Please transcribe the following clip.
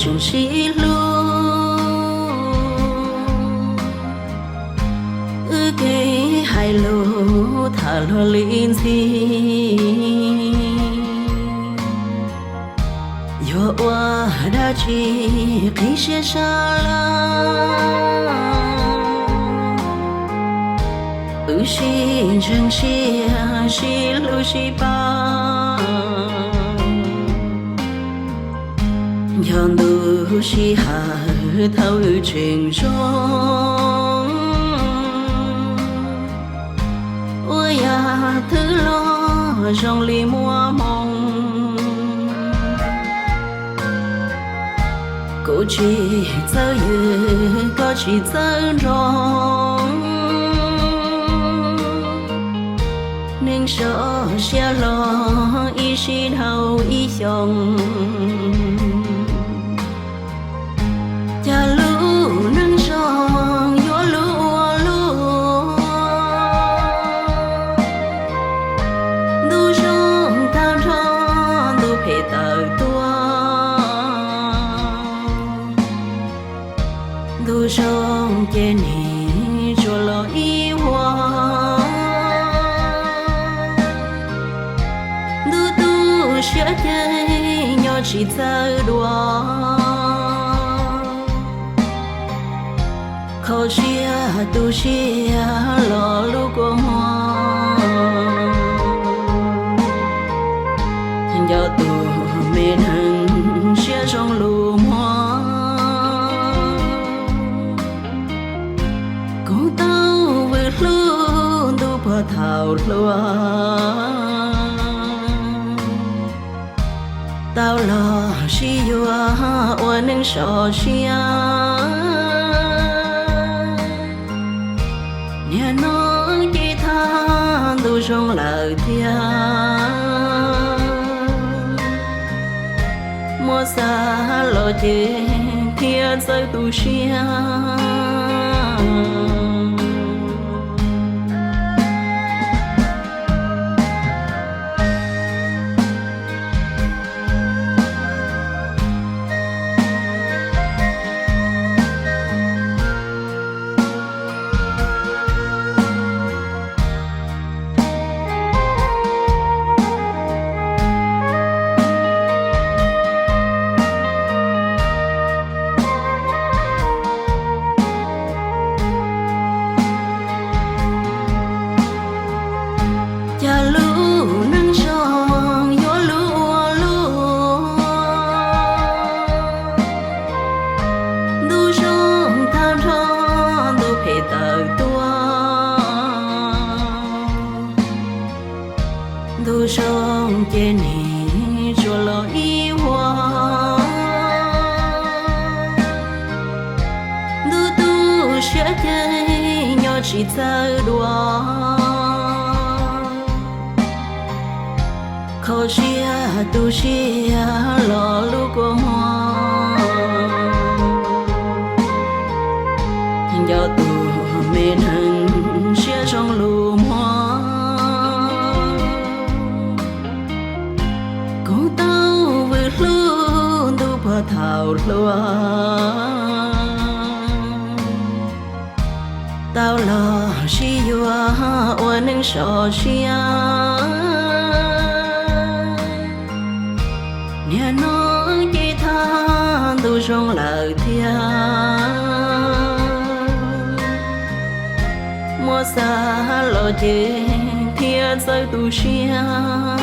tseem sib hlub. Wb kev hais lus tham luag li ntxhi, yog ua dab tsi qhib siab sab laj. Wb sib ntseeg siab sib hlub sib pab, yog ntu sij hawm thaum wb tseem zoo, ua yam twg los zoo li muaj hmoo. Kuv tsis txawj ywg, koj tsis txawj nrog, neeg so siab hlo ib sij dhau ib xyoos. Cas lub neej zoo yuav luv ua luaj, ntu zoo tag nrho ntu phem tawm tuaj. Ntu zoo ces nim tsuas los ib vuag, ntu tu siab ces nyob tsis txawj dua. Kho siab tu siab los lub kua muag, nco tus me neeg siab zoo lus muag. Kuv tau vwm hlub ntu puag thaum hluas, tau los sib yuav ua neej so siab. Niaj no ces thaj ntu zoo lawm thiab, muab xav los ces thiaj txawj tu siab. Cas lub neej zoo yuav luv ua luaj, ntu zoo tag nrho ntu phem tawm tuaj. Ntu zoo ces nim tsuas los ib vuag, ntu tu siab ces nyob tsis txawj dua. Kho siab tu siab los lub kua muag, nco tus me neeg siab zoo lus muag. Kuv tau vwm hlub ntu puag thaum hluas, tau los sib yuav ua neej so siab. Niaj no ces thaj ntu zoo lawm thiab, muab xav los ces thiaj txawj tu siab.